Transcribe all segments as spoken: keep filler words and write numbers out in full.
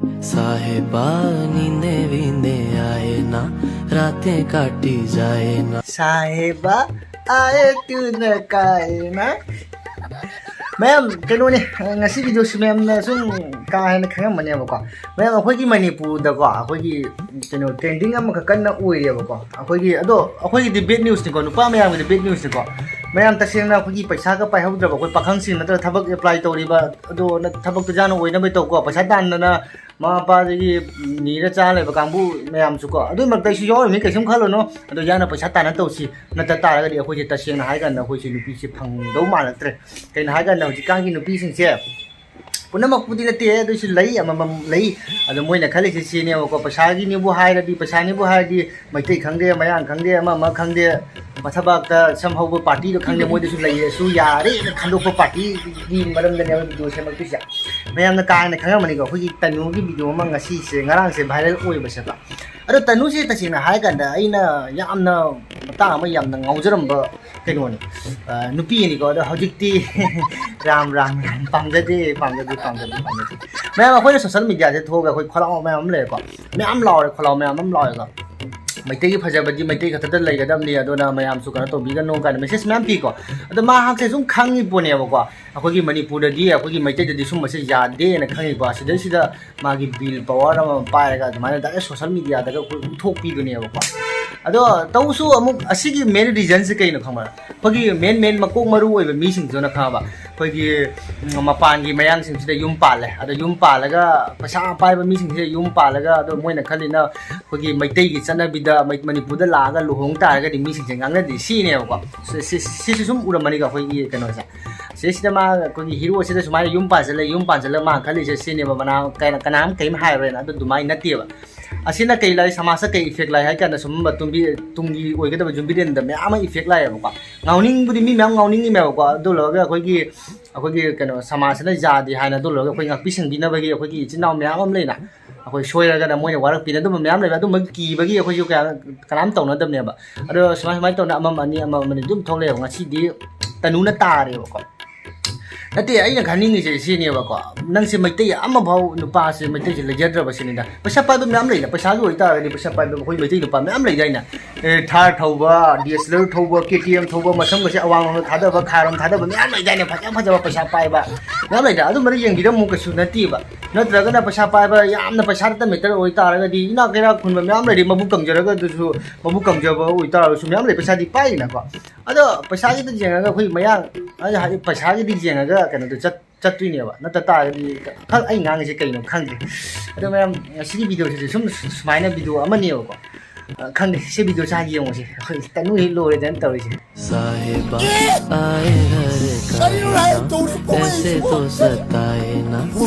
साहेबा, नींदे वींदे आए ना, रातें काटी जाए ना। साहेबा, आए तू न काए ना. ꯃꯌꯥꯝ, ꯀꯩꯅꯣꯅꯦ, ꯉꯁꯤ ꯚꯤꯗꯤꯑꯣꯁꯤ ꯃꯌꯥꯝꯅ ꯁꯨꯝ ꯀꯥ ꯍꯦꯟꯅ ꯈꯪꯉꯝꯃꯅꯦꯕꯀꯣ. ꯃꯌꯥꯝ, ꯑꯩꯈꯣꯏꯒꯤ ꯃꯅꯤꯄꯨꯔꯗꯀꯣ, ꯑꯩꯈꯣꯏꯒꯤ ꯀꯩꯅꯣ, ꯇ꯭ꯔꯦꯟꯗꯤꯡ ꯑꯃꯈꯛ ꯀꯟꯅ ꯑꯣꯏꯔꯦꯕꯀꯣ. ꯑꯩꯈꯣꯏꯒꯤ, ꯑꯗꯣ ꯑꯩꯈꯣꯏꯒꯤꯗꯤ ꯕꯦꯗ ꯅ꯭ꯌꯨꯁꯅꯤꯀꯣ, ꯅꯨꯄꯥ ꯃꯌꯥꯝꯒꯤꯗꯤ ꯕꯦꯗ ꯅ꯭ꯌꯨꯁꯅꯤꯀꯣ. ꯃꯌꯥꯝ, ꯇꯁꯦꯡꯅ ꯑꯩꯈꯣꯏꯒꯤ ꯄꯩꯁꯥꯒ ꯄꯥꯏꯍꯧꯗ꯭ꯔꯕ ꯑꯩꯈꯣꯏ ꯄꯥꯈꯪꯁꯤꯡ ꯅꯠꯇ꯭ꯔꯒ ꯊꯕꯛ ꯑꯦꯄ꯭ꯂꯥꯏ ꯇꯧꯔꯤꯕ, ꯑꯗꯣ ꯅ-, ꯊꯕꯛꯇ ꯌꯥꯅ ꯑꯣꯏꯅꯕ ꯇꯧꯀꯣ. ꯄꯩꯁꯥ ꯇꯥꯟꯗꯅ ꯃꯃꯥ ꯃꯄꯥꯗꯒꯤ ꯅꯤꯔ ꯆꯥ ꯂꯩꯕ ꯀꯥꯡꯕꯨ ꯃꯌꯥꯝꯁꯨꯀꯣ. ꯑꯗꯨꯒꯤ ꯃꯔꯛꯇ ꯑꯩꯁꯨ ꯌꯥꯎꯔꯤꯕꯅꯤ, ꯀꯩꯁꯨꯝ ꯈꯜꯂꯨꯅꯨ. ꯑꯗꯣ ꯌꯥꯅ ꯄꯩꯁꯥ ꯇꯥꯟꯅ ꯇꯧꯁꯤ. ꯅꯠꯇ ꯇꯥꯔꯒꯗꯤ ꯑꯩꯈꯣꯏꯁꯦ, ꯇꯁꯦꯡꯅ ꯍꯥꯏ ꯀꯥꯟꯗ, ꯑꯩꯈꯣꯏꯁꯦ ꯅꯨꯄꯤꯁꯦ ꯐꯪꯗꯧ ꯃꯥꯜꯂꯛꯇ꯭ꯔꯦ. ꯀꯩꯅꯣ ꯍꯥꯏ ꯀꯥꯟꯗ, ꯍꯧꯖꯤꯛꯀꯥꯟꯒꯤ ꯅꯨꯄꯤꯁꯤꯡꯁꯦ, ꯄꯨꯝꯅꯃꯛꯄꯨꯗꯤ ꯅꯠꯇꯦ, ꯑꯗꯨꯏꯁꯨ ꯂꯩ, ꯑꯃꯃꯝ ꯂꯩ. ꯑꯗꯣ ꯃꯣꯏꯅ ꯈꯜꯂꯤꯁꯦ ꯁꯤꯅꯦꯕꯀꯣ, ꯄꯩꯁꯥꯒꯤꯅꯤꯕꯨ ꯍꯥꯏꯔꯗꯤ, ꯄꯩꯁꯥꯅꯤꯕꯨ ꯍꯥꯏꯔꯗꯤ, ꯃꯩꯇꯩ ꯈꯪꯗꯦ, ꯃꯌꯥꯡ ꯈꯪꯗꯦ, ꯑꯃ ꯑꯃ ꯈꯪꯗꯦ, ꯃꯊꯕꯥꯛꯇ ꯁꯝ ꯍꯧꯕ ꯄꯥꯔꯇꯤꯗꯣ ꯈꯪꯗꯦ, ꯃꯣꯏꯗꯁꯨ ꯂꯩꯔꯁꯨ ꯌꯥꯔꯦꯅ ꯈꯟꯗꯣꯛꯄ ꯄꯥꯔꯇꯤꯒꯤ ꯃꯔꯝꯗꯅꯦꯕ ꯚꯤꯗꯤꯑꯣ ꯁꯦꯝꯃꯛꯇꯣꯏꯁꯦ. ꯃꯌꯥꯝꯅ ꯀꯥ ꯍꯦꯟꯅ ꯈꯪꯉꯝꯃꯅꯤꯀꯣ, ꯑꯩꯈꯣꯏꯒꯤ ꯇꯅꯨꯒꯤ ꯚꯤꯗꯤꯑꯣ ꯑꯃ ꯉꯁꯤꯁꯦ, ꯉꯔꯥꯡꯁꯦ ꯚꯥꯏꯔꯦꯜ ꯑꯣꯏꯕꯁꯦꯀꯣ. ꯑꯗꯣ ꯇꯅꯨꯁꯦ, ꯇꯁꯦꯡꯅ ꯍꯥꯏꯔꯀꯥꯟꯗ, ꯑꯩꯅ ꯌꯥꯝꯅ, ꯃꯇꯥꯡ ꯑꯃ ꯌꯥꯝꯅ ꯉꯥꯎꯖꯔꯝꯕ ꯀꯩꯅꯣꯅꯤ, ꯑ, ꯅꯨꯄꯤꯅꯤꯀꯣ. ꯑꯗꯣ ꯍꯧꯖꯤꯛꯇꯤ ꯔꯥꯝ, ꯔꯥꯝ, ꯔꯥꯝ, ꯄꯥꯝꯖꯗꯦ, ꯄꯥꯝꯖꯗꯦ, ꯄꯥꯝꯖꯗꯦ, ꯄꯥꯝꯖꯗꯦ. ꯃꯌꯥꯝ, ꯑꯩꯈꯣꯏꯅ ꯁꯣꯁꯦꯜ ꯃꯤꯗꯤꯌꯥꯁꯦ ꯊꯣꯛꯑꯒ ꯑꯩꯈꯣꯏ ꯈꯣꯜꯂꯥꯎ ꯃꯌꯥꯝ ꯑꯃ ꯂꯩꯔꯦꯀꯣ. ꯃꯌꯥꯝ ꯂꯥꯎꯔꯦ, ꯈꯣꯜꯂꯥꯎ ꯃꯌꯥꯝ ꯑꯃ ꯂꯥꯎꯔꯦꯀꯣ. ꯃꯩꯇꯩꯒꯤ ꯐꯖꯕꯗꯤ ꯃꯩꯇꯩ ꯈꯛꯇꯗ ꯂꯩꯒꯗꯕꯅꯤ, ꯑꯗꯨꯅ ꯃꯌꯥꯝꯁꯨ ꯀꯩꯅꯣ ꯇꯧꯕꯤꯒꯅꯨ ꯀꯥꯏꯅ ꯃꯦꯁꯦꯖ ꯃꯌꯥꯝ ꯄꯤꯀꯣ. ꯑꯗꯣ ꯃꯍꯥꯛꯁꯦ ꯁꯨꯝ ꯈꯪꯉꯤ ꯄꯣꯠꯅꯦꯕꯀꯣ, ꯑꯩꯈꯣꯏꯒꯤ ꯃꯅꯤꯄꯨꯔꯗꯗꯤ, ꯑꯩꯈꯣꯏꯒꯤ ꯃꯩꯇꯩꯗꯗꯤ ꯁꯨꯝꯕꯁꯦ ꯌꯥꯗꯦꯅ ꯈꯪꯉꯤꯀꯣ. ꯁꯤꯗꯩꯁꯤꯗ ꯃꯥꯒꯤ ꯕꯤꯜ ꯄꯋꯥꯔ ꯑꯃ ꯄꯥꯏꯔꯒ ꯑꯗꯨꯃꯥꯏꯅ ꯗꯥꯏꯔꯦꯛ ꯁꯣꯁꯦꯜ ꯃꯤꯗꯤꯌꯥꯗꯒ ꯑꯩꯈꯣꯏ ꯎꯠꯊꯣꯛꯄꯤꯗꯨꯅꯦꯕꯀꯣ. ꯑꯗꯣ ꯇꯧꯁꯨ ꯑꯃꯨꯛ, ꯑꯁꯤꯒꯤ ꯃꯦꯟ ꯔꯤꯖꯟꯁꯦ ꯀꯩꯅꯣ ꯈꯪꯕ꯭ꯔꯥ? ꯑꯩꯈꯣꯏꯒꯤ ꯃꯦꯟ, ꯃꯦꯟ ꯃꯀꯣꯛ ꯃꯔꯨ ꯑꯣꯏꯕ ꯃꯤꯁꯤꯡꯁꯤꯅ ꯈꯪꯉꯕ, ꯑꯩꯈꯣꯏꯒꯤ, ꯎꯝ, ꯃꯄꯥꯟꯒꯤ ꯃꯌꯥꯡꯁꯤꯡꯁꯤꯗ ꯌꯨꯝ ꯄꯥꯜꯂꯦ. ꯑꯗꯣ ꯌꯨꯝ ꯄꯥꯜꯂꯒ, ꯄꯩꯁꯥ ꯄꯥꯏꯕ ꯃꯤꯁꯤꯡꯁꯤꯗ ꯌꯨꯝ ꯄꯥꯜꯂꯒ, ꯑꯗꯣ ꯃꯣꯏꯅ ꯈꯜꯂꯤꯅ ꯑꯩꯈꯣꯏꯒꯤ ꯃꯩꯇꯩꯒꯤ ꯆꯠꯅꯕꯤꯗ, ꯃꯩ-, ꯃꯅꯤꯄꯨꯔꯗ ꯂꯥꯛꯑꯒ ꯂꯨꯍꯣꯡ ꯇꯥꯔꯒꯗꯤ ꯃꯤꯁꯤꯡꯁꯦ ꯉꯥꯡꯅꯗꯦ ꯁꯤꯅꯦꯕꯀꯣ. ꯁꯤ-, ꯁꯤ-, ꯁꯤꯁꯨ ꯁꯨꯝ ꯎꯔꯝꯃꯅꯤꯀꯣ, ꯑꯩꯈꯣꯏꯒꯤ ꯀꯩꯅꯣꯁꯦ. ꯁꯤꯁꯤꯗ ꯃꯥ, ꯑꯩꯈꯣꯏꯒꯤ ꯍꯤꯔꯣꯁꯤꯗ ꯁꯨꯃꯥꯏꯅ ꯌꯨꯝ ꯄꯥꯟꯁꯤꯜꯂꯦ, ꯌꯨꯝ ꯄꯥꯟꯁꯤꯜꯂꯒ ꯃꯥ ꯈꯜꯂꯤꯁꯦ ꯁꯤꯅꯦꯕ, ꯃꯅꯥ-, ꯀꯩꯅ-, ꯀꯅꯥꯝ ꯀꯔꯤꯝ ꯍꯥꯏꯔꯣꯏꯅ. ꯑꯗꯨ ꯑꯗꯨꯃꯥꯏꯅ ꯅꯠꯇꯦꯕ. ꯑꯁꯤꯅ ꯀꯩ ꯂꯥꯛꯏ, ꯁꯃꯥꯖꯇ ꯀꯩ ꯏꯐꯦꯛ ꯂꯥꯛꯏ ꯍꯥꯏ ꯀꯥꯟꯗ, ꯁꯨꯝꯕ ꯇꯨꯡꯒꯤ, ꯇꯨꯡꯒꯤ ꯑꯣꯏꯒꯗꯕ ꯌꯨꯝꯕꯤꯔꯦꯟꯗ ꯃꯌꯥꯝ ꯑꯃ ꯏꯐꯦꯛ ꯂꯥꯛꯑꯦꯕꯀꯣ. ꯉꯥꯎꯅꯤꯡꯕꯨꯗꯤ ꯃꯤ ꯃꯌꯥꯝ ꯉꯥꯎꯅꯤꯡꯉꯤꯃꯦꯕꯀꯣ. ꯑꯗꯨ ꯂꯣꯏꯔꯒ ꯑꯩꯈꯣꯏꯒꯤ, ꯑꯩꯈꯣꯏꯒꯤ ꯀꯩꯅꯣ, ꯁꯃꯥꯖꯁꯤꯅ ꯌꯥꯗꯦ ꯍꯥꯏꯅ, ꯑꯗꯨ ꯂꯣꯏꯔꯒ ꯑꯩꯈꯣꯏ ꯉꯥꯛꯄꯤ ꯁꯦꯟꯕꯤꯅꯕꯒꯤ ꯑꯩꯈꯣꯏꯒꯤ ꯏꯆꯤꯟ ꯏꯅꯥꯎ ꯃꯌꯥꯝ ꯑꯃ ꯂꯩꯅ, ꯑꯩꯈꯣꯏ ꯁꯣꯏꯔꯒꯅ ꯃꯣꯏꯅ ꯋꯥꯔꯛꯄꯤꯅ, ꯑꯗꯨꯝꯕ ꯃꯌꯥꯝ ꯂꯩꯕ. ꯑꯗꯨꯝꯕꯒꯤ ꯀꯤꯕꯒꯤ ꯑꯩꯈꯣꯏꯁꯨ ꯀꯌꯥ, ꯀꯅꯥꯝ ꯇꯧꯅꯗꯕꯅꯦꯕ. ꯑꯗꯣ ꯁꯨꯃꯥꯏ, ꯁꯨꯃꯥꯏꯅ ꯇꯧꯅ ꯑꯃꯃ ꯑꯅꯤ, ꯑꯃꯃ ꯑꯅꯤ ꯑꯗꯨꯝ ꯊꯣꯛꯂꯛꯑꯦꯕ. ꯉꯁꯤꯗꯤ ꯇꯅꯨꯅ ꯇꯥꯔꯦꯕꯀꯣ. ꯅꯠꯇꯦ, ꯑꯩꯅ ꯈꯟꯅꯤꯡꯉꯤꯁꯦ ꯁꯤꯅꯦꯕꯀꯣ, ꯅꯪꯁꯦ ꯃꯩꯇꯩ ꯑꯃꯐꯥꯎ, ꯅꯨꯄꯥꯁꯦ ꯃꯩꯇꯩꯁꯦ ꯂꯩꯖꯗ꯭ꯔꯕ ꯁꯤꯅꯤꯗ꯫ ꯄꯩꯁꯥ ꯄꯥꯏꯕ ꯃꯌꯥꯝ ꯂꯩꯗ, ꯄꯩꯁꯥꯒꯤ ꯑꯣꯏꯇꯥꯔꯒꯗꯤ ꯄꯩꯁꯥ ꯄꯥꯏꯕ ꯑꯩꯈꯣꯏ ꯃꯩꯇꯩ ꯅꯨꯄꯥ ꯃꯌꯥꯝ ꯂꯩꯗꯥꯏꯅꯦ? ꯑꯦ, ꯊꯥꯔ ꯊꯧꯕ, ꯗꯤ ꯑꯦꯁ ꯑꯦꯜ ꯑꯥꯔ ꯊꯧꯕ, ꯀꯦ ꯇꯤ ꯑꯦꯝ ꯊꯧꯕ, ꯃꯁꯝꯒꯁꯦ ꯑꯋꯥꯡꯂꯣꯝꯗ ꯊꯥꯗꯕ, ꯈꯥꯔꯣꯝ ꯊꯥꯗꯕ ꯃꯌꯥꯝ ꯂꯩꯗꯥꯏꯅꯦ? ꯐꯖ ꯐꯖꯕ ꯄꯩꯁꯥ ꯄꯥꯏꯕ ꯃꯌꯥꯝ ꯂꯩꯗ꯫ ꯑꯗꯨꯝꯕꯅ ꯌꯦꯡꯕꯤꯔꯝꯃꯨ, ꯀꯩꯁꯨ ꯅꯠꯇꯦꯕ꯫ ꯅꯠꯇ꯭ꯔꯒꯅ ꯄꯩꯁꯥ ꯄꯥꯏꯕ, ꯌꯥꯝꯅ ꯄꯩꯁꯥ ꯈꯛꯇ ꯃꯦꯇꯔ ꯑꯣꯏꯇꯥꯔꯒꯗꯤ, ꯏꯅꯥꯛ ꯀꯩꯔꯥꯛ ꯈꯨꯟꯕ ꯃꯌꯥꯝ ꯂꯩꯔꯤ, ꯃꯕꯨꯛ ꯀꯪꯖꯔꯒꯁꯨ, ꯃꯕꯨꯛ ꯀꯪꯖꯕ ꯑꯣꯏꯇꯥꯔꯒꯁꯨ ꯃꯌꯥꯝ ꯂꯩ, ꯄꯩꯁꯥꯗꯤ ꯄꯥꯏꯔꯤꯅꯀꯣ꯫ ꯑꯗꯣ ꯄꯩꯁꯥꯒꯤꯗ ꯌꯦꯡꯉꯒ ꯑꯩꯈꯣꯏ ꯃꯌꯥꯡ, ꯑꯩꯅ ꯍꯥꯏꯗꯤ ꯄꯩꯁꯥꯒꯤꯗꯤ ꯌꯦꯡꯉꯒ ꯀꯩꯅꯣꯗꯣ ꯆꯠ-, ꯆꯠꯇꯣꯏꯅꯦꯕ꯫ ꯅꯠꯇ ꯇꯥꯔꯒꯗꯤ ꯈꯪ-, ꯑꯩ ꯉꯥꯡꯉꯤꯁꯦ ꯀꯩꯅꯣ ꯈꯪꯗ꯭ꯔꯦ꯫ ꯑꯗꯣ ꯃꯌꯥꯝ, ꯉꯁꯤꯒꯤ ꯚꯤꯗꯤꯑꯣꯁꯤꯗꯤ ꯁꯨꯝ ꯁꯨꯃꯥꯏꯅ ꯚꯤꯗꯤꯑꯣ ꯑꯃꯅꯦꯕꯀꯣ꯫ ꯑ, ꯈꯪꯗꯦ, ꯁꯤ ꯚꯤꯗꯤꯑꯣꯁꯦ ꯍꯥꯟꯅ ꯌꯦꯡꯉꯨꯁꯦ꯫ ꯑꯩꯈꯣꯏ ꯇꯅꯨ ꯍꯦꯛ ꯂꯣꯏꯔꯦꯗꯅ ꯇꯧꯔꯤꯁꯦ꯫ साहिबा आए घर का करीब है, है ना, दो सौ को ऐसे ऐसे तो सताए ना,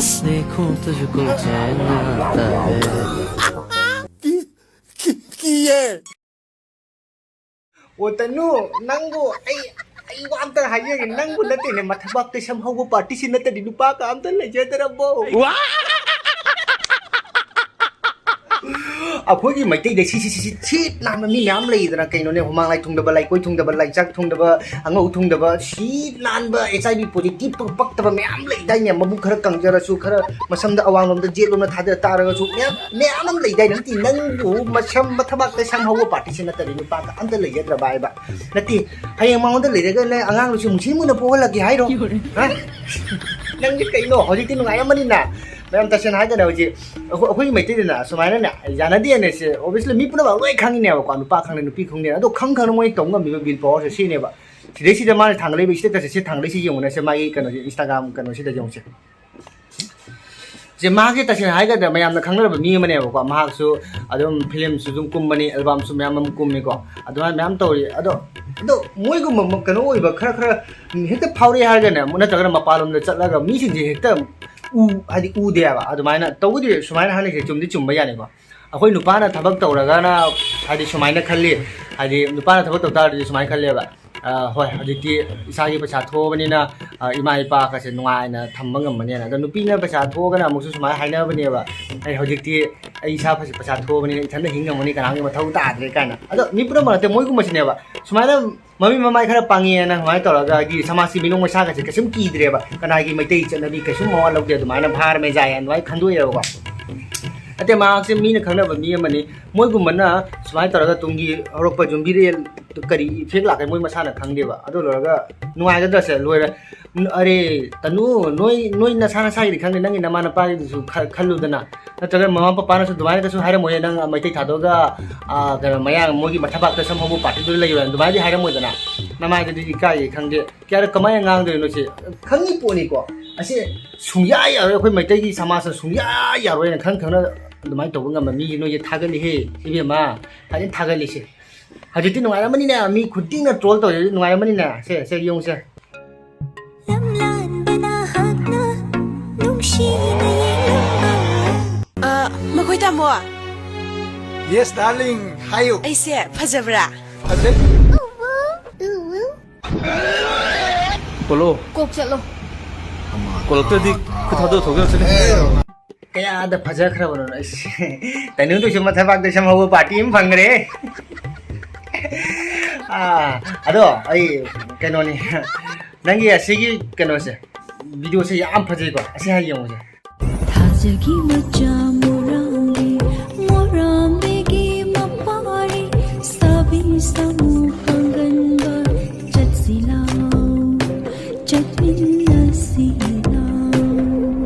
देखूं तुझको चैन आता है। की, की, की है। ꯑꯣ, ꯇꯅꯨ, ꯅꯪꯕꯨ ꯑꯩ, ꯑꯩ ꯋꯥ ꯑꯝꯇ ꯍꯥꯏꯖꯒꯦ, ꯅꯪꯕꯨ ꯅꯠꯇꯦꯅꯦ, ꯃꯊꯕꯥꯛ ꯀꯩꯁꯝ ꯍꯧꯕ ꯄꯥꯔꯇꯤꯁꯤ ꯅꯠꯇꯗꯤ ꯅꯨꯄꯥ ꯀꯥ ꯑꯝꯇ ꯂꯩꯖꯗ꯭ꯔꯕꯣ? ꯑꯩꯈꯣꯏꯒꯤ ꯃꯩꯇꯩꯗ ꯁꯤ, ꯁꯤ, ꯁꯤ, ꯁꯤ ꯊꯤꯠ ꯅꯥꯟꯕ ꯃꯤ ꯃꯌꯥꯝ ꯂꯩꯗꯅ, ꯀꯩꯅꯣꯅꯦ, ꯍꯨꯃꯥꯡ ꯂꯥꯏ ꯊꯨꯡꯗꯕ, ꯂꯥꯏꯀꯣꯏ ꯊꯨꯡꯗꯕ, ꯂꯥꯏꯆꯥꯛ ꯊꯨꯡꯗꯕ, ꯑꯉꯧ ꯊꯨꯡꯗꯕ, ꯁꯤ ꯅꯥꯟꯕ, ꯑꯩꯠꯆ ꯑꯥꯏ ꯚꯤ ꯄꯣꯖꯤꯇꯤꯚ ꯄꯛ-, ꯄꯛꯇꯕ ꯃꯌꯥꯝ ꯂꯩꯗꯥꯏꯅꯦ? ꯃꯕꯨꯛ ꯈꯔ ꯀꯪꯖꯔꯁꯨ, ꯈꯔ ꯃꯁꯝꯗ ꯑꯋꯥꯡꯂꯣꯝꯗ ꯖꯦꯠ ꯂꯣꯝꯅ ꯊꯥꯗ ꯇꯥꯔꯒꯁꯨ ꯃꯌꯥꯝ, ꯃꯌꯥꯝ ꯑꯃ ꯂꯩꯗꯥꯏꯅꯦ? ꯅꯠꯇꯦ, ꯅꯪꯕꯨ ꯃꯁꯝ ꯃꯊꯕꯥꯛꯇ ꯁꯝ ꯍꯧꯕ ꯄꯥꯔꯇꯤꯁꯤ ꯅꯠꯇ꯭ꯔꯗꯤ ꯅꯨꯄꯥꯒ ꯑꯝꯇ ꯂꯩꯖꯗ꯭ꯔꯕ ꯍꯥꯏꯕ? ꯅꯠꯇꯦ, ꯍꯌꯦꯡ ꯃꯉꯣꯟꯗ ꯂꯩꯔꯒ ꯅꯪ ꯑꯉꯥꯡꯗꯨꯁꯨ ꯃꯨꯁꯤ ꯃꯨꯅ ꯄꯣꯛꯍꯜꯂꯛꯀꯦ ꯍꯥꯏꯔꯣ? ꯍꯥ? ꯅꯪꯗꯤ ꯀꯩꯅꯣ, ꯍꯧꯖꯤꯛꯇꯤ ꯅꯨꯡꯉꯥꯏꯔꯝꯃꯅꯤꯅ꯫ ꯃꯌꯥꯝ ꯇꯁꯦꯡꯅ ꯍꯥꯏꯔꯒꯅ ꯍꯧꯖꯤꯛ ꯑꯩꯈꯣꯏ, ꯑꯩꯈꯣꯏꯒꯤ ꯃꯩꯇꯩꯗꯅ ꯁꯨꯃꯥꯏꯅꯅꯦ, ꯌꯥꯅꯗꯦꯅ ꯁꯦ, obviously ꯃꯤ ꯄꯨꯝꯅꯃꯛ ꯂꯣꯏ ꯈꯪꯉꯤꯅꯦꯕꯀꯣ, ꯅꯨꯄꯥ ꯈꯪꯗꯦ ꯅꯨꯄꯤ ꯈꯪꯗꯦ꯫ ꯑꯗꯣ ꯈꯪ ꯈꯪꯅ ꯃꯣꯏ ꯇꯧ ꯉꯝꯃꯤꯕ ꯋꯤꯜ ꯄꯋꯥꯔꯁꯦ ꯁꯤꯅꯦꯕ꯫ ꯁꯤꯗꯩꯁꯤꯗ ꯃꯥꯅ ꯊꯥꯡꯒꯠꯂꯛꯏꯕ statusꯁꯦ, ꯁꯤ ꯊꯥꯡꯒꯠꯂꯛꯏꯁꯤ ꯌꯦꯡꯉꯨꯅꯦ, ꯁꯦ ꯃꯥꯒꯤ ꯀꯩꯅꯣꯁꯦ, Instagram ꯀꯩꯅꯣꯁꯤꯗ ꯌꯦꯡꯉꯨꯁꯦ꯫ ꯁꯦ ꯃꯥꯒꯤ ꯇꯁꯦꯡꯅ ꯍꯥꯏꯒꯗ꯭ꯔꯥ, ꯃꯌꯥꯝꯅ ꯈꯪꯅꯔꯕ ꯃꯤ ꯑꯃꯅꯦꯕꯀꯣ, ꯃꯍꯥꯛꯁꯨ ꯑꯗꯨꯝ ꯐꯤꯂꯝꯁꯨ ꯑꯗꯨꯝ ꯀꯨꯝꯕꯅꯤ, ꯑꯦꯜꯕꯝꯁꯨ ꯃꯌꯥꯝ ꯑꯃ ꯀꯨꯝꯃꯤꯀꯣ, ꯑꯗꯨꯃꯥꯏꯅ ꯃꯌꯥꯝ ꯇꯧꯔꯤ꯫ ꯑꯗꯣ, ꯑꯗꯣ ꯃꯣꯏꯒꯨꯝꯕ ꯀꯩꯅꯣ ꯑꯣꯏꯕ ꯈꯔ ꯈꯔ ꯍꯦꯛꯇ ꯐꯥꯎꯔꯛꯑꯦ ꯍꯥꯏꯔꯒꯅꯦ, ꯅꯠꯇ꯭ꯔꯒꯅ ꯃꯄꯥꯟꯂꯣꯝꯗ ꯆꯠꯂꯒ ꯃꯤꯁꯤꯡꯁꯦ ꯍꯦꯛꯇ ꯎ-, ꯍꯥꯏꯗꯤ ꯎꯗꯦ ꯍꯥꯏꯕ꯫ ꯑꯗꯨꯃꯥꯏꯅ ꯇꯧꯕꯗꯤ ꯁꯨꯃꯥꯏꯅ ꯍꯥꯏꯅꯁꯦ, ꯆꯨꯝꯗꯤ ꯆꯨꯝꯕ ꯌꯥꯅꯤꯀꯣ꯫ ꯑꯩꯈꯣꯏ ꯅꯨꯄꯥꯅ ꯊꯕꯛ ꯇꯧꯔꯒꯅ ꯍꯥꯏꯗꯤ ꯁꯨꯃꯥꯏꯅ ꯈꯜꯂꯤ, ꯍꯥꯏꯗꯤ ꯅꯨꯄꯥꯅ ꯊꯕꯛ ꯇꯧ ꯇꯥꯔꯗꯤ ꯁꯨꯃꯥꯏꯅ ꯈꯜꯂꯦꯕ, "ꯑ, ꯍꯣꯏ, ꯍꯧꯖꯤꯛꯇꯤ ꯏꯁꯥꯒꯤ ꯄꯩꯁꯥ ꯊꯣꯛꯑꯕꯅꯤꯅ, ꯑ, ꯏꯃꯥ ꯏꯄꯥꯒꯁꯦ ꯅꯨꯡꯉꯥꯏꯅ ꯊꯝꯕ ꯉꯝꯃꯅꯤꯅ"꯫ ꯑꯗꯣ ꯅꯨꯄꯤꯅ ꯄꯩꯁꯥ ꯊꯣꯛꯑꯒꯅ ꯑꯃꯨꯛꯁꯨ ꯁꯨꯃꯥꯏꯅ ꯍꯥꯏꯅꯕꯅꯦꯕ, "ꯑꯩ ꯍꯧꯖꯤꯛꯇꯤ ꯑꯩ ꯏꯁꯥ ꯐꯁ-, ꯄꯩꯁꯥ ꯊꯣꯛꯑꯕꯅꯤꯅ ꯏꯊꯟꯇ ꯍꯤꯡ ꯉꯝꯒꯅꯤ, ꯀꯅꯥꯒꯤ ꯃꯊꯧ ꯇꯥꯗ꯭ꯔꯦ ꯀꯥꯏꯅ꯫ ꯑꯗꯣ ꯃꯤ ꯄꯨꯝꯅꯃꯛ ꯅꯠꯇꯦ, ꯃꯣꯏꯒꯨꯝꯕꯁꯤꯅꯦꯕ꯫ ꯁꯨꯃꯥꯏꯅ ꯃꯃꯤꯠ ꯃꯃꯥꯏ ꯈꯔ ꯄꯥꯡꯉꯦꯅ ꯁꯨꯃꯥꯏꯅ ꯇꯧꯔꯒ ꯍꯥꯏꯗꯤ ꯁꯃꯥꯖꯀꯤ ꯃꯤꯅꯣꯛ ꯃꯩꯁꯥꯒꯁꯦ ꯀꯩꯁꯨꯝ ꯀꯤꯗ꯭ꯔꯦꯕ, ꯀꯅꯥꯒꯤ ꯃꯩꯇꯩ ꯆꯠꯅꯕꯤ ꯀꯩꯁꯨꯝ ꯃꯋꯥ ꯂꯧꯗꯦ, ꯑꯗꯨꯃꯥꯏꯅ ꯚꯥꯔ ꯃꯦꯖꯥꯏ ꯑꯗꯨꯃꯥꯏꯅ ꯈꯟꯗꯣꯛꯑꯦꯕꯀꯣ꯫ ꯑꯗꯩ ꯃꯍꯥꯛꯁꯦ ꯃꯤꯅ ꯈꯪꯅꯕ ꯃꯤ ꯑꯃꯅꯤ꯫ ꯃꯣꯏꯒꯨꯝꯕꯅ ꯁꯨꯃꯥꯏꯅ ꯇꯧꯔꯒ ꯇꯨꯡꯒꯤ ꯍꯧꯔꯛꯄ ꯌꯨꯝꯕꯤꯔꯦꯜ ꯀꯔꯤ ꯏꯐꯦꯛ ꯂꯥꯛꯀꯅꯤ ꯃꯣꯏ ꯃꯁꯥꯅ ꯈꯪꯗꯦꯕ꯫ ꯑꯗꯨ ꯂꯣꯏꯔꯒ ꯅꯨꯡꯉꯥꯏꯒꯗ꯭ꯔꯁꯦ ꯂꯣꯏꯔꯦ꯫ "ꯑꯔꯦ ꯇꯅꯨ, ꯅꯣꯏ, ꯅꯣꯏ ꯅꯁꯥ ꯅꯁꯥꯒꯤꯗꯤ ꯈꯪꯗꯦ, ꯅꯪꯒꯤ ꯅꯃꯥ ꯅꯄꯥꯒꯤꯗꯨꯁꯨ ꯈ-, ꯈꯜꯂꯨꯗꯅ, ꯅꯠꯇ꯭ꯔꯒ ꯃꯃꯥ ꯄꯄꯥꯅꯁꯨ ꯑꯗꯨꯃꯥꯏꯅꯒꯁꯨ ꯍꯥꯏꯔꯝꯃꯣꯏꯌꯦ, ꯅꯪ ꯃꯩꯇꯩ ꯊꯥꯗꯣꯛꯑꯒ, ꯑ, ꯀꯩꯅꯣ, ꯃꯌꯥꯡ ꯃꯣꯏꯒꯤ ꯃꯊꯕꯥꯛꯇ ꯁꯝ ꯍꯧꯕ ꯄꯥꯔꯇꯤꯗꯨꯗ ꯂꯩꯌꯣ" ꯑꯗꯨꯃꯥꯏꯅꯗꯤ ꯍꯥꯏꯔꯝꯃꯣꯏꯗꯅ꯫ ꯅꯃꯥꯏꯗꯨꯗꯤ ꯏꯀꯥꯏꯌꯦ ꯈꯪꯗꯦ, ꯀꯌꯥꯔꯛ ꯀꯃꯥꯏꯅ ꯉꯥꯡꯗꯣꯏꯅꯣ ꯁꯤ? ꯈꯪꯉꯤ ꯄꯣꯠꯅꯤꯀꯣ꯫ ꯑꯁꯤ ꯁꯨꯡꯌꯥ ꯌꯥꯔꯣꯏ, ꯑꯩꯈꯣꯏ ꯃꯩꯇꯩꯒꯤ ꯁꯃꯥꯖꯅ ꯁꯨꯡꯌꯥ ꯌꯥꯔꯣꯏꯅ ꯈꯪ ꯈꯪꯅ ꯑꯗꯨꯃꯥꯏꯅ ꯇꯧꯕ ꯉꯝꯕ ꯃꯤꯁꯦ ꯅꯣꯏꯁꯦ ꯊꯥꯒꯠꯂꯤꯍꯦ ꯏꯕꯦꯝꯃ, ꯐꯖꯅ ꯊꯥꯒꯠꯂꯤꯁꯦ꯫ ꯍꯧꯖꯤꯛꯇꯤ ꯅꯨꯡꯉꯥꯏꯔꯝꯃꯅꯤꯅꯦ, ꯃꯤ ꯈꯨꯗꯤꯡꯅ ꯇ꯭ꯔꯣꯜ ꯇꯧꯔꯤꯁꯦ ꯅꯨꯡꯉꯥꯏꯔꯝꯃꯅꯤꯅꯦ꯫ ꯁꯦ, ꯁꯦ, ꯌꯦꯡꯉꯨꯁꯦ꯫ ꯂꯝꯂꯥꯟꯗꯅ ꯍꯛꯅ ꯅꯨꯡꯁꯤꯅ ꯌꯦꯡꯂꯝꯕ꯫ ꯑ, ꯃꯈꯣꯏ ꯇꯥꯃꯣ꯫ Yes, darling. ꯍꯥꯏꯌꯨ꯫ ꯑꯩꯁꯦ ꯐꯖꯕ꯭ꯔꯥ? ꯐꯖꯩ꯫ ꯄꯣꯂꯣ꯫ ꯀꯣꯛ ꯆꯠꯂꯣ꯫ ꯀꯣꯂꯛꯇꯗꯤ ꯈꯨꯠ ꯊꯥꯗꯣꯛ ꯊꯣꯛꯀꯦ ꯇꯧꯁꯤꯜꯂꯦ꯫ ꯀꯌꯥꯗ ꯐꯖꯈ꯭ꯔꯕꯅꯣ ꯑꯩꯁꯦ꯫ ꯇꯩꯅꯨꯗꯨꯁꯨ ꯃꯊꯕꯥꯛꯇ ꯁꯝ ꯍꯧꯕ ꯄꯥꯔꯇꯤ ꯑꯃ ꯐꯪꯈ꯭ꯔꯦ꯫ ꯑꯥ, ꯑꯗꯣ ꯑꯩ ꯀꯩꯅꯣꯅꯤ, ꯅꯪꯒꯤ ꯑꯁꯤꯒꯤ ꯀꯩꯅꯣꯁꯦ, ꯚꯤꯗꯤꯑꯣꯁꯦ ꯌꯥꯝ ꯐꯖꯩꯀꯣ, ꯑꯁꯤ ꯍꯥꯟꯅ ꯌꯦꯡꯉꯨꯁꯦ꯫ ꯊꯥꯖꯒꯤ ꯃꯆꯥ ꯃꯣꯔꯥꯡꯒꯤ, ꯃꯣꯔꯥꯡꯕꯤꯒꯤ ꯃꯄꯥꯔꯤ, ꯁꯥꯕꯤ ꯁꯥꯃꯨ ꯄꯥꯡꯒꯟꯕ, ꯆꯠꯁꯤ ꯂꯥꯎ, ꯆꯠꯃꯤꯟꯅꯁꯤ ꯂꯥꯎ꯫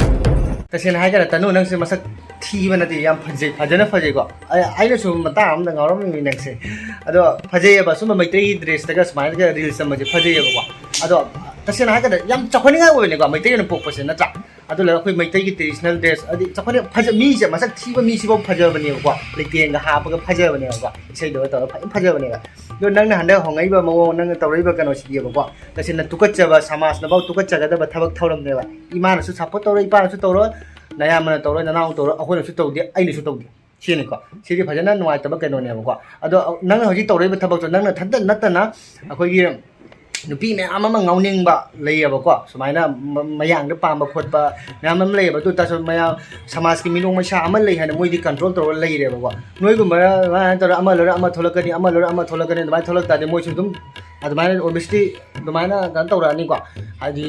ꯇꯁꯦꯡꯅ ꯍꯥꯏꯔꯒꯅ ꯇꯅꯨ ꯅꯪꯁꯦ ꯃꯁꯛ ꯊꯤꯕ ꯅꯠꯇꯦ, ꯌꯥꯝ ꯐꯖꯩ, ꯐꯖꯅ ꯐꯖꯩꯀꯣ꯫ ꯑꯩ, ꯑꯩꯅꯁꯨ ꯃꯇꯥꯡ ꯑꯃꯗ ꯉꯥꯎꯔꯝꯃꯤꯅꯤ ꯅꯪꯁꯦ꯫ ꯑꯗꯣ ꯐꯖꯩꯌꯦꯕ, ꯁꯨꯝꯕ ꯃꯩꯇꯩꯒꯤ ꯗ꯭ꯔꯦꯁꯇꯒ ꯁꯨꯃꯥꯏꯅꯒ ꯔꯤꯜꯁ ꯅꯝꯕꯁꯦ ꯐꯖꯩꯌꯦꯕꯀꯣ꯫ ꯑꯗꯣ ꯇꯁꯦꯡꯅ ꯍꯥꯏꯔꯒꯅ ꯌꯥꯝ ꯆꯥꯎꯈꯠꯅꯤꯡꯉꯥꯏ ꯑꯣꯏꯕꯅꯤꯀꯣ, ꯃꯩꯇꯩ ꯑꯣꯏꯅ ꯄꯣꯛꯄꯁꯦ, ꯅꯠꯇ꯭ꯔꯥ? ꯑꯗꯨ ꯂꯩꯔꯒ ꯑꯩꯈꯣꯏ ꯃꯩꯇꯩꯒꯤ ꯇ꯭ꯔꯦꯗꯤꯁꯅꯦꯜ ꯗ꯭ꯔꯦꯁ, ꯍꯥꯏꯗꯤ ꯆꯥꯎꯈꯠꯅ ꯐꯖ-, ꯃꯤꯁꯦ ꯃꯁꯛ ꯊꯤꯕ ꯃꯤꯁꯤꯐꯥꯎ ꯐꯖꯕꯅꯦꯕꯀꯣ, ꯂꯩꯇꯦꯡꯒ ꯍꯥꯞꯄꯒ ꯐꯖꯕꯅꯦꯕꯀꯣ, ꯏꯁꯩꯗꯨꯒ ꯇꯧꯔꯒ ꯐꯖꯅ ꯐꯖꯕꯅꯦꯕ꯫ ꯑꯗꯣ ꯅꯪꯅ ꯍꯟꯗꯛ ꯍꯣꯡꯉꯛꯏꯕ ꯃꯑꯣꯡ, ꯅꯪꯅ ꯇꯧꯔꯛꯏꯕ ꯀꯩꯅꯣꯁꯤꯗꯤꯕꯀꯣ, ꯇꯁꯦꯡꯅ ꯇꯨꯀꯠꯆꯕ, ꯁꯃꯥꯖꯅꯐꯥꯎ ꯇꯨꯀꯠꯆꯒꯗꯕ ꯊꯕꯛ ꯊꯧꯔꯝꯅꯦꯕ꯫ ꯏꯃꯥꯅꯁꯨ ꯁꯞꯄꯣꯔꯠ ꯇꯧꯔꯣꯏ, ꯏꯄꯥꯅꯁꯨ ꯇꯧꯔꯣꯏ, ꯅꯌꯥꯝꯕꯅ ꯇꯧꯔꯣꯏ, ꯅꯅꯥꯎꯅ ꯇꯧꯔꯣꯏ, ꯑꯩꯈꯣꯏꯅꯁꯨ ꯇꯧꯗꯦ, ꯑꯩꯅꯁꯨ ꯇꯧꯗꯦ꯫ ꯁꯤꯅꯤꯀꯣ, ꯁꯤꯗꯤ ꯐꯖꯅ ꯅꯨꯡꯉꯥꯏꯇꯕ ꯀꯩꯅꯣꯅꯦꯕꯀꯣ꯫ ꯑꯗꯣ ꯅꯪꯅ ꯍꯧꯖꯤꯛ ꯇꯧꯔꯛꯏꯕ ꯊꯕꯛꯇꯣ ꯅꯪꯅ ꯊꯟꯇ ꯅꯠꯇꯅ ꯑꯩꯈꯣꯏꯒꯤ ꯅꯨꯄꯤ ꯃꯌꯥꯝ ꯑꯃ ꯉꯥꯎꯅꯤꯡꯕ ꯂꯩꯌꯦꯕꯀꯣ, ꯁꯨꯃꯥꯏꯅ ꯃ- ꯃꯌꯥꯡꯗ ꯄꯥꯝꯕ ꯈꯣꯠꯄ ꯃꯌꯥꯝ ꯑꯃ ꯂꯩꯌꯦꯕ꯫ ꯑꯗꯨ ꯑꯣꯏꯇꯥꯔꯁꯨ ꯃꯌꯥꯝ ꯁꯃꯥꯖꯀꯤ ꯃꯤꯅꯣꯛ ꯃꯩꯁꯥ ꯑꯃ ꯂꯩ ꯍꯥꯏꯅ ꯃꯣꯏꯗꯤ ꯀꯟꯇ꯭ꯔꯣꯜ ꯇꯧꯔꯒ ꯂꯩꯔꯦꯕꯀꯣ꯫ ꯅꯣꯏꯒꯨꯝꯕ ꯑꯗꯨꯃꯥꯏꯅ ꯇꯧꯔꯒ ꯑꯃ ꯂꯣꯏꯔ ꯑꯃ ꯊꯣꯛꯂꯛꯀꯅꯤ, ꯑꯃ ꯂꯣꯏꯔ ꯑꯃ ꯊꯣꯛꯂꯛꯀꯅꯤ, ꯑꯗꯨꯃꯥꯏꯅ ꯊꯣꯛꯂꯛ ꯇꯥꯔꯗꯤ ꯃꯣꯏꯁꯨ ꯑꯗꯨꯝ ꯑꯗꯨꯃꯥꯏꯅ ꯑꯣꯕꯤꯌꯁꯂꯤ ꯑꯗꯨꯃꯥꯏꯅ ꯀꯩꯅꯣ ꯇꯧꯔꯛꯑꯅꯤꯀꯣ꯫ ꯍꯥꯏꯗꯤ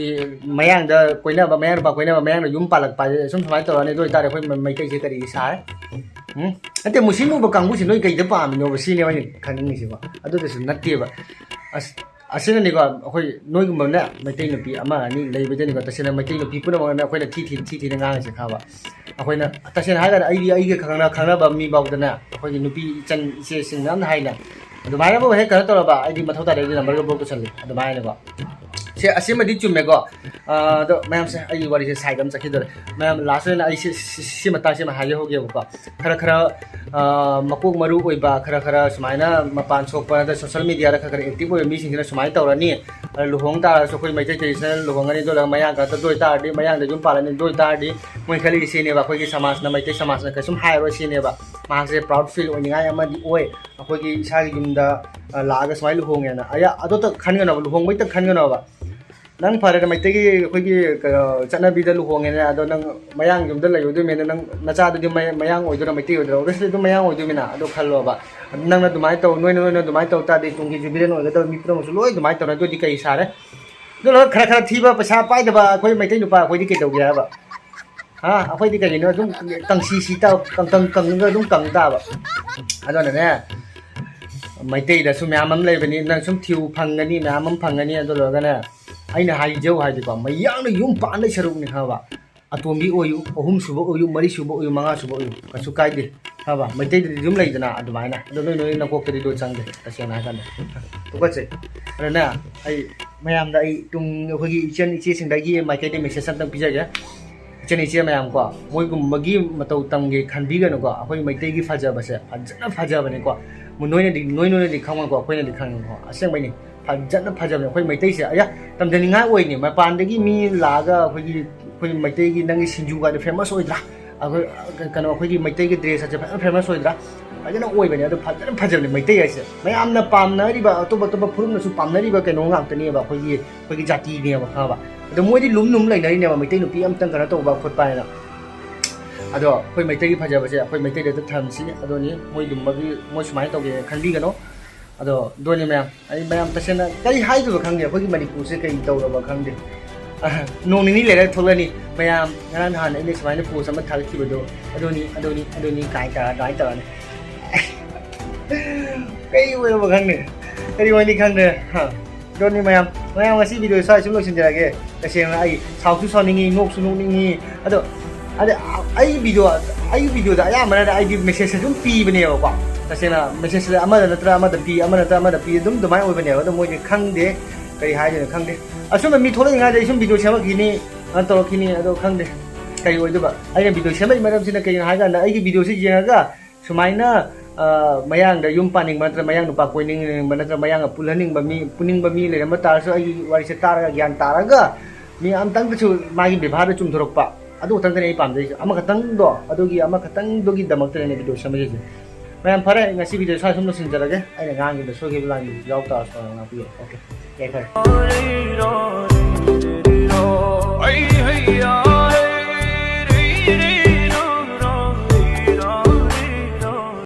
ꯃꯌꯥꯡꯗ ꯀꯣꯏꯅꯕ, ꯃꯌꯥꯡ ꯅꯨꯄꯥ ꯀꯣꯏꯅꯕ, ꯃꯌꯥꯡꯅ ꯌꯨꯝ ꯄꯥꯜꯂꯛꯄ ꯍꯥꯏꯁꯦ ꯁꯨꯝ ꯁꯨꯃꯥꯏꯅ ꯇꯧꯔꯛꯑꯅꯤ꯫ ꯑꯗꯨ ꯑꯣꯏꯇꯥꯔꯗꯤ ꯑꯩꯈꯣꯏ ꯃ- ꯃꯩꯇꯩꯁꯦ ꯀꯔꯤꯒꯤ ꯁꯥꯔꯦ? ꯎꯝ? ꯅꯠꯇꯦ, ꯃꯨꯁꯂꯤꯝ ꯎꯕ ꯀꯥꯡꯕꯨꯁꯤ ꯅꯣꯏ ꯀꯩꯗ ꯄꯥꯝꯃꯤꯅꯣꯕ ꯁꯤꯅꯦꯕ ꯑꯩꯅ ꯈꯪꯅꯤꯡꯉꯤꯁꯤꯀꯣ꯫ ꯑꯗꯨꯗꯁꯨ ꯅꯠꯇꯦꯕ꯫ ꯑꯁ, ꯑꯁꯤꯅꯅꯤꯀꯣ, ꯑꯩꯈꯣꯏ ꯅꯣꯏꯒꯨꯝꯕꯅꯦ, ꯃꯩꯇꯩ ꯅꯨꯄꯤ ꯑꯃ ꯑꯅꯤ ꯂꯩꯕꯗꯅꯤꯀꯣ, ꯇꯁꯦꯡꯅ ꯃꯩꯇꯩ ꯅꯨꯄꯤ ꯄꯨꯝꯅꯃꯛꯅ ꯑꯩꯈꯣꯏꯅ ꯊꯤ ꯊꯤ ꯊꯤ ꯊꯤꯅ ꯉꯥꯡꯉꯤꯁꯦ ꯈꯪꯉꯕ? ꯑꯩꯈꯣꯏꯅ ꯇꯁꯦꯡꯅ ꯍꯥꯏꯔꯒꯅ ꯑꯩꯗꯤ ꯑꯩꯒ ꯈꯪꯅ ꯈꯪꯅꯕ ꯃꯤꯐꯥꯎꯗꯅꯦ, ꯑꯩꯈꯣꯏꯒꯤ ꯅꯨꯄꯤ ꯏꯆꯟ ꯏꯆꯦꯁꯤꯡꯅ ꯌꯥꯝꯅ ꯍꯥꯏꯅ, ꯑꯗꯨꯃꯥꯏꯅꯕꯨ ꯍꯦꯛ ꯀꯩꯅꯣ ꯇꯧꯔꯕ ꯑꯩꯗꯤ ꯃꯊꯧ ꯇꯥꯗꯦ, ꯑꯩꯗꯤ ꯅꯝꯕꯔꯒ ꯕ꯭ꯂꯣꯛ ꯇꯧꯁꯜꯂꯤ ꯑꯗꯨꯃꯥꯏꯅꯀꯣ꯫ ꯁꯦ, ꯑꯁꯤꯃꯗꯤ ꯆꯨꯝꯃꯦꯀꯣ꯫ ꯑꯥ, ꯑꯗꯣ ꯃꯌꯥꯝꯁꯦ, ꯑꯩꯒꯤ ꯋꯥꯔꯤꯁꯦ ꯁꯥꯏꯗ ꯑꯃ ꯆꯠꯈꯤꯗꯣꯔꯦ꯫ ꯃꯌꯥꯝ, ꯂꯥꯁ ꯑꯣꯏꯅ ꯑꯩ ꯁꯤ, ꯁꯤ, ꯁꯤ ꯃꯇꯥꯡꯁꯤꯃ ꯍꯥꯏꯖꯍꯧꯒꯦꯕꯀꯣ꯫ ꯈꯔ ꯈꯔ, ꯑꯥ, ꯃꯀꯣꯛ ꯃꯔꯨ ꯑꯣꯏꯕ, ꯈꯔ ꯈꯔ ꯁꯨꯃꯥꯏꯅ ꯃꯄꯥꯟ ꯊꯣꯛꯄ ꯅꯠꯇ꯭ꯔꯒ ꯁꯣꯁꯦꯜ ꯃꯦꯗꯤꯌꯥꯗ ꯈꯔ ꯈꯔ ꯑꯦꯛꯇꯤꯚ ꯑꯣꯏꯕ ꯃꯤꯁꯤꯡꯁꯤꯅ ꯁꯨꯃꯥꯏꯅ ꯇꯧꯔꯅꯤ꯫ ꯑꯗ ꯂꯨꯍꯣꯡ ꯇꯥꯔꯁꯨ ꯑꯩꯈꯣꯏ ꯃꯩꯇꯩ ꯇ꯭ꯔꯦꯗꯤꯁꯅꯦꯜ ꯂꯨꯍꯣꯡꯉꯅꯤ, ꯑꯗꯨ ꯂꯣꯏꯔꯒ ꯃꯌꯥꯡ ꯈꯛꯇ, ꯑꯗꯨ ꯑꯣꯏꯇꯥꯔꯗꯤ ꯃꯌꯥꯡꯗ ꯌꯨꯝ ꯄꯥꯜꯂꯅꯤ, ꯑꯗꯨ ꯑꯣꯏꯇꯥꯔꯗꯤ ꯃꯣꯏ ꯈꯜꯂꯤꯁꯦ ꯁꯤꯅꯦꯕ, ꯑꯩꯈꯣꯏꯒꯤ ꯁꯃꯥꯖꯅ, ꯃꯩꯇꯩ ꯁꯃꯥꯖꯅ ꯀꯩꯁꯨꯝ ꯍꯥꯏꯔꯣꯏ ꯁꯤꯅꯦꯕ꯫ ꯃꯍꯥꯛꯁꯦ ꯄ꯭ꯔꯥꯎꯗ ꯐꯤꯜ ꯑꯣꯏꯅꯤꯡꯉꯥꯏ ꯑꯃꯗꯤ ꯑꯣꯏ꯫ ꯑꯩꯈꯣꯏꯒꯤ ꯏꯁꯥꯒꯤ ꯌꯨꯝꯗ, ꯑ, ꯂꯥꯛꯑꯒ ꯁꯨꯃꯥꯏꯅ ꯂꯨꯍꯣꯡꯉꯦꯅ꯫ ꯑꯌꯥ, ꯑꯗꯨꯇ ꯈꯟꯒꯅꯣꯕ, ꯂꯨꯍꯣꯡꯕꯩꯇ ꯈꯟꯒꯅꯣꯕ꯫ ꯅꯪ ꯐꯔꯦꯅꯦ, ꯃꯩꯇꯩꯒꯤ ꯑꯩꯈꯣꯏꯒꯤ ꯀꯩꯅꯣ ꯆꯠꯅꯕꯤꯗ ꯂꯨꯍꯣꯡꯉꯦꯅꯦ, ꯑꯗꯣ ꯅꯪ ꯃꯌꯥꯡ ꯌꯨꯝꯗ ꯂꯩꯔꯨꯗꯣꯏꯃꯦꯅ, ꯅꯪ ꯅꯆꯥꯗꯨꯗꯤ ꯃꯌꯥ-, ꯃꯌꯥꯡ ꯑꯣꯏꯗꯣꯏꯔꯥ ꯃꯩꯇꯩ ꯑꯣꯏꯗꯣꯏꯔꯥ? ꯑꯣꯕꯤꯌꯁꯂꯤ ꯑꯗꯨꯝ ꯃꯌꯥꯡ ꯑꯣꯏꯗꯣꯏꯃꯤꯅ, ꯑꯗꯣ ꯈꯜꯂꯣꯕ꯫ ꯅꯪꯅ ꯑꯗꯨꯃꯥꯏꯅ ꯇꯧ, ꯅꯣꯏꯅ, ꯅꯣꯏꯅ ꯑꯗꯨꯃꯥꯏꯅ ꯇꯧ ꯇꯥꯔꯗꯤ ꯇꯨꯡꯒꯤ ꯖꯨꯕꯤꯂꯦꯟ ꯑꯣꯏꯒꯗꯕ ꯃꯤ ꯄꯨꯝꯅꯃꯛꯁꯨ ꯂꯣꯏ ꯑꯗꯨꯃꯥꯏꯅ ꯇꯧꯅ, ꯑꯗꯨꯗꯤ ꯀꯩ ꯁꯥꯔꯦ? ꯑꯗꯨ ꯂꯣꯏꯔꯒ ꯈꯔ ꯈꯔ ꯊꯤꯕ, ꯄꯩꯁꯥ ꯄꯥꯏꯗꯕ ꯑꯩꯈꯣꯏ ꯃꯩꯇꯩ ꯅꯨꯄꯥ ꯑꯩꯈꯣꯏꯗꯤ ꯀꯩꯗꯧꯒꯦ ꯍꯥꯏꯕ? ꯍꯥ? ꯑꯩꯈꯣꯏꯗꯤ ꯀꯩꯒꯤꯅꯣ ꯑꯗꯨꯝ ꯀꯪꯁꯤ ꯁꯤ ꯇꯥ-, ꯀꯪ-, ꯀꯪ-, ꯀꯪꯉꯒ ꯑꯗꯨꯝ ꯀꯪ ꯇꯥꯕ꯫ ꯑꯗꯨꯅꯅꯦ, ꯃꯩꯇꯩꯗꯁꯨ ꯃꯌꯥꯝ ꯑꯃ ꯂꯩꯕꯅꯤ, ꯅꯪ ꯁꯨꯝ ꯊꯤꯌꯨ, ꯐꯪꯒꯅꯤ, ꯃꯌꯥꯝ ꯑꯃ ꯐꯪꯒꯅꯤ꯫ ꯑꯗꯨ ꯂꯣꯏꯔꯒꯅꯦ, ꯑꯩꯅ ꯍꯥꯏꯖꯧ ꯍꯥꯏꯗꯤꯀꯣ, ꯃꯌꯥꯡꯅ ꯌꯨꯝ ꯄꯥꯟꯗꯩ ꯁꯔꯨꯛꯅꯤ ꯈꯪꯉꯕ? ꯑꯇꯣꯝꯕꯤ ꯑꯣꯏꯌꯨ, ꯑꯍꯨꯝ ꯁꯨꯕ ꯑꯣꯏꯌꯨ, ꯃꯔꯤ ꯁꯨꯕ ꯑꯣꯏꯌꯨ, ꯃꯉꯥ ꯁꯨꯕ ꯑꯣꯏꯌꯨ, ꯀꯩꯁꯨ ꯀꯥꯏꯗꯦ ꯈꯪꯉꯕ? ꯃꯩꯇꯩꯗꯗꯤ ꯑꯗꯨꯝ ꯂꯩꯗꯅ ꯑꯗꯨꯃꯥꯏꯅ꯫ ꯑꯗꯣ ꯅꯣꯏ, ꯅꯣꯏ ꯅꯀꯣꯛꯇꯗꯤ ꯑꯗꯨ ꯆꯪꯗꯦ, ꯇꯁꯦꯡꯅ ꯍꯥꯏ ꯀꯥꯟꯗ꯫ ꯇꯨꯀꯠꯆꯩ꯫ ꯑꯗꯨꯅ ꯑꯩ ꯃꯌꯥꯝꯗ ꯑꯩ ꯇꯨꯡ ꯑꯩꯈꯣꯏꯒꯤ ꯏꯆꯟ ꯏꯆꯦꯁꯤꯡꯗꯒꯤ ꯃꯥꯏꯀꯩꯗꯒꯤ ꯃꯦꯁꯦꯖ ꯑꯝꯇꯪ ꯄꯤꯖꯒꯦ꯫ ꯏꯆꯟ ꯏꯆꯦ ꯃꯌꯥꯝ ꯀꯣ, ꯃꯣꯏꯒꯨꯝꯕꯒꯤ ꯃꯇꯧ ꯇꯝꯒꯦ ꯈꯟꯕꯤꯒꯅꯨꯀꯣ꯫ ꯑꯩꯈꯣꯏ ꯃꯩꯇꯩꯒꯤ ꯐꯖꯕꯁꯦ ꯐꯖꯅ ꯐꯖꯕꯅꯤꯀꯣ꯫ ꯅꯣꯏꯅꯗꯤ, ꯅꯣꯏ, ꯅꯣꯏꯅꯗꯤ ꯈꯪꯉꯣꯏꯀꯣ, ꯑꯩꯈꯣꯏꯅꯗꯤ ꯈꯪꯉꯤꯀꯣ꯫ ꯑꯁꯦꯡꯕꯩꯅꯤ, ꯐꯖꯅ ꯐꯖꯕꯅꯤ꯫ ꯑꯩꯈꯣꯏ ꯃꯩꯇꯩꯁꯦ, ꯑꯌꯥ, ꯇꯝꯖꯅꯤꯡꯉꯥꯏ ꯑꯣꯏꯅꯤ꯫ ꯃꯄꯥꯟꯗꯒꯤ ꯃꯤ ꯂꯥꯛꯑꯒ ꯑꯩꯈꯣꯏꯒꯤ, ꯑꯩꯈꯣꯏ ꯃꯩꯇꯩꯒꯤ ꯅꯪꯒꯤ ꯁꯤꯡꯖꯨꯒꯗꯣ ꯐꯦꯃꯁ ꯑꯣꯏꯗ꯭ꯔꯥ? ꯑꯩꯈꯣꯏ ꯀꯩꯅꯣ, ꯑꯩꯈꯣꯏꯒꯤ ꯃꯩꯇꯩꯒꯤ ꯗ꯭ꯔꯦꯁ ꯑꯁꯦ ꯐꯖꯅ ꯐꯦꯃꯁ ꯑꯣꯏꯗ꯭ꯔꯥ? ꯐꯖꯅ ꯑꯣꯏꯕꯅꯦ꯫ ꯑꯗꯣ ꯐꯖꯅ ꯐꯖꯕꯅꯦ ꯃꯩꯇꯩ ꯍꯥꯏꯁꯦ꯫ ꯃꯌꯥꯝꯅ ꯄꯥꯝꯅꯔꯤꯕ, ꯑꯇꯣꯞ ꯑꯇꯣꯞꯄ ꯐꯨꯔꯨꯞꯅꯁꯨ ꯄꯥꯝꯅꯔꯤꯕ ꯀꯩꯅꯣ ꯉꯥꯛꯇꯅꯦꯕ, ꯑꯩꯈꯣꯏꯒꯤ ꯑꯩꯈꯣꯏꯒꯤ ꯖꯥꯇꯤꯅꯦꯕ, ꯈꯪꯉꯕ? ꯑꯗꯣ ꯃꯣꯏꯗꯤ ꯂꯨꯝ ꯂꯨꯝ ꯂꯩꯅꯔꯤꯅꯦꯕ, ꯃꯩꯇꯩ ꯅꯨꯄꯤ ꯑꯝꯇꯪ ꯀꯩꯅꯣ ꯇꯧꯕ ꯈꯣꯠꯄ ꯍꯥꯏꯅ꯫ ꯑꯗꯣ ꯑꯩꯈꯣꯏ ꯃꯩꯇꯩꯒꯤ ꯐꯖꯕꯁꯦ ꯑꯩꯈꯣꯏ ꯃꯩꯇꯩꯗ ꯍꯦꯛꯇ ꯊꯝꯁꯤ꯫ ꯑꯗꯨꯅꯤ ꯃꯣꯏ ꯂꯨꯝꯕꯒꯤ, ꯃꯣꯏ ꯁꯨꯃꯥꯏꯅ ꯇꯧꯒꯦ ꯈꯟꯕꯤꯒꯅꯣ꯫ ꯑꯗꯣ ꯑꯗꯨꯅꯤ ꯃꯌꯥꯝ, ꯑꯩ ꯃꯌꯥꯝ ꯇꯁꯦꯡꯅ ꯀꯔꯤ ꯍꯥꯏꯗꯣꯏꯕ ꯈꯪꯗꯦ꯫ ꯑꯩꯈꯣꯏꯒꯤ ꯃꯅꯤꯄꯨꯔꯁꯦ ꯀꯔꯤ ꯇꯧꯔꯕ ꯈꯪꯗꯦ꯫ ꯑ, ꯅꯣꯡ ꯅꯤꯅꯤ ꯂꯩꯔꯒ ꯊꯣꯛꯂꯛꯑꯅꯤ꯫ ꯃꯌꯥꯝ, ꯉꯔꯥꯡ ꯅꯍꯥꯟ ꯑꯩꯅ ꯁꯨꯃꯥꯏꯅ ꯄꯣꯁ ꯑꯃ ꯊꯥꯒꯠꯈꯤꯕꯗꯣ, "ꯑꯗꯨꯅꯤ, ꯑꯗꯨꯅꯤ, ꯑꯗꯨꯅꯤ" ꯀꯥꯏꯅ ꯇꯧꯔ ꯑꯗꯨꯃꯥꯏꯅ ꯇꯧꯔꯅꯤ꯫ ꯀꯩ ꯑꯣꯏꯔꯕ ꯈꯪꯗꯦ, ꯀꯔꯤ ꯑꯣꯏꯅꯤ ꯈꯪꯗ꯭ꯔꯦ꯫ ꯍꯥ, ꯑꯗꯨꯅꯤ ꯃꯌꯥꯝ, ꯃꯌꯥꯝ ꯉꯁꯤ ꯚꯤꯗꯤꯑꯣ ꯁ꯭ꯋꯥꯏ ꯁꯨꯝ ꯂꯣꯏꯁꯤꯟꯖꯔꯒꯦ꯫ ꯇꯁꯦꯡꯅ ꯑꯩ ꯁꯥꯎꯁꯨ ꯁꯥꯎꯅꯤꯡꯉꯤ, ꯅꯣꯛꯁꯨ ꯅꯣꯛꯅꯤꯡꯉꯤ꯫ ꯑꯗꯣ, ꯑꯗ, ꯑꯩ ꯚꯤꯗꯤꯑꯣ, ꯑꯩ ꯚꯤꯗꯤꯑꯣꯗ ꯑꯌꯥꯝꯕꯅ ꯑꯩꯗꯤ ꯃꯦꯁꯦꯖꯁꯦ ꯑꯗꯨꯝ ꯄꯤꯕꯅꯦꯕꯀꯣ꯫ ꯇꯁꯦꯡꯅ ꯃꯦꯁꯦꯖꯁꯦ ꯑꯃꯗ ꯅꯠꯇ꯭ꯔ ꯑꯃꯗ ꯄꯤ, ꯑꯃ ꯅꯠꯇ꯭ꯔ ꯑꯃꯗ ꯄꯤ, ꯑꯗꯨꯝ ꯑꯗꯨꯃꯥꯏꯅ ꯑꯣꯏꯕꯅꯦꯕ꯫ ꯑꯗꯣ ꯃꯣꯏꯁꯦ ꯈꯪꯗꯦ, ꯀꯔꯤ ꯍꯥꯏꯗꯣꯏꯅꯣ ꯈꯪꯗꯦ꯫ ꯑꯁꯨꯝꯕ ꯃꯤ ꯊꯣꯛꯂꯛꯏꯉꯩꯗ ꯑꯩ ꯁꯨꯝ ꯚꯤꯗꯤꯑꯣ ꯁꯦꯝꯃꯛꯈꯤꯅꯤ, ꯀꯩꯅꯣ ꯇꯧꯔꯛꯈꯤꯅꯤ, ꯑꯗꯣ ꯈꯪꯗꯦ ꯀꯔꯤ ꯑꯣꯏꯗꯣꯏꯕ꯫ ꯑꯩꯅ ꯚꯤꯗꯤꯑꯣ ꯁꯦꯝꯃꯛꯏ ꯃꯔꯝꯁꯤꯅ ꯀꯩꯒꯤꯅꯣ ꯍꯥꯏ ꯀꯥꯟꯗ, ꯑꯩꯒꯤ ꯚꯤꯗꯤꯑꯣꯁꯤ ꯌꯦꯡꯉꯒ ꯁꯨꯃꯥꯏꯅ, ꯑ, ꯃꯌꯥꯡꯗ ꯌꯨꯝ ꯄꯥꯅꯤꯡꯕ ꯅꯠꯇ꯭ꯔ ꯃꯌꯥꯡ ꯅꯨꯄꯥ ꯀꯣꯏꯅꯤꯡꯕ ꯅꯠꯇ꯭ꯔ ꯃꯌꯥꯡꯒ ꯄꯨꯜꯍꯟꯅꯤꯡꯕ ꯃꯤ, ꯄꯨꯅꯤꯡꯕ ꯃꯤ ꯂꯩꯔꯝꯕ ꯇꯥꯔꯁꯨ, ꯑꯩꯒꯤ ꯋꯥꯔꯤꯁꯦ ꯇꯥꯔꯒ ꯒ꯭ꯌꯥꯟ ꯇꯥꯔꯒ ꯃꯤ ꯑꯝꯇꯪꯗꯁꯨ ꯃꯥꯒꯤ ꯕꯦꯕꯥꯔꯗ ꯆꯨꯝꯊꯣꯔꯛꯄ, ꯑꯗꯨ ꯈꯛꯇꯪꯗꯅꯦ ꯑꯩ ꯄꯥꯝꯖꯩꯁꯦ꯫ ꯑꯃꯈꯛꯇꯪꯗꯣ, ꯑꯗꯨꯒꯤ ꯑꯃꯈꯛꯇꯪꯗꯨꯒꯤꯗꯃꯛꯇꯅꯦ ꯚꯤꯗꯤꯑꯣ ꯁꯦꯝꯃꯛꯏꯁꯦ꯫ ꯃꯌꯥꯝ ꯐꯔꯦ, ꯉꯁꯤ ꯚꯤꯗꯤꯑꯣ ꯁ꯭ꯋꯥꯏ ꯁꯨꯝ ꯂꯣꯏꯁꯤꯟꯖꯔꯒꯦ꯫ ꯑꯩꯅ ꯉꯥꯡꯈꯤꯕꯗ ꯁꯣꯏꯈꯤꯕ ꯂꯥꯟꯈꯤꯕ ꯌꯥꯎ ꯇꯥꯔꯁꯨ ꯉꯥꯛꯄꯤꯌꯨ꯫ ꯑꯣꯀꯦ, ꯌꯥꯏꯐꯔꯦ꯫